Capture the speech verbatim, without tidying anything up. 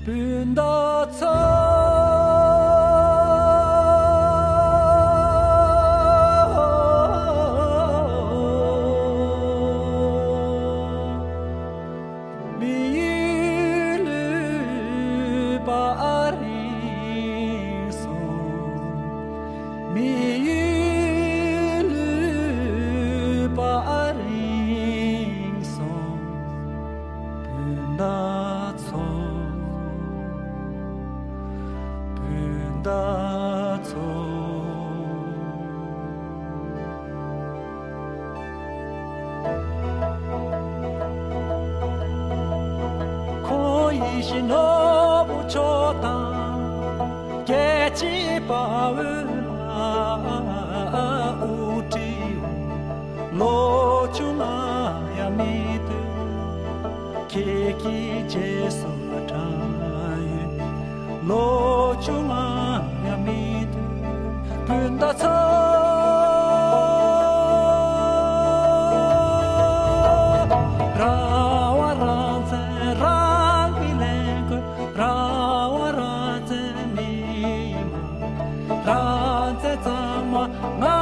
སྤུན་ཟླ་ཚོ། མི་ཡུལ་ལུས་པ་རིང་སོང་། མི་ཡུལ་ལུས་པ་རིང་སོང་། སྤུན་ཟླ་ཚོ། སྤུན་ཟླ་ཚོ། ཁོང་ཡིད་བཞིན་ནོར་བུ་མཆོག་དང་། སྐད་ཅིག་དཔའ་བོའི་ལ་དབུ་ཁྲིད། ལོ་བཅོ་ལྔ་ཡང་མི་ཐུབ། ཁྱེད་ཀྱི་རྗེས་སུ་ལ་འབྲང་ཡོད། ལོ་བཅོ་ལྔ་ཡང་མི་ཐུབ། སྤུན་ཟླ་ཚོ། རང་དབང་རང་བཙན་རང་གིས་ལེན་དགོས། རང་དབང་རང་བཙན་མི་མང་རང་བཙན་གཙང་མ་ང་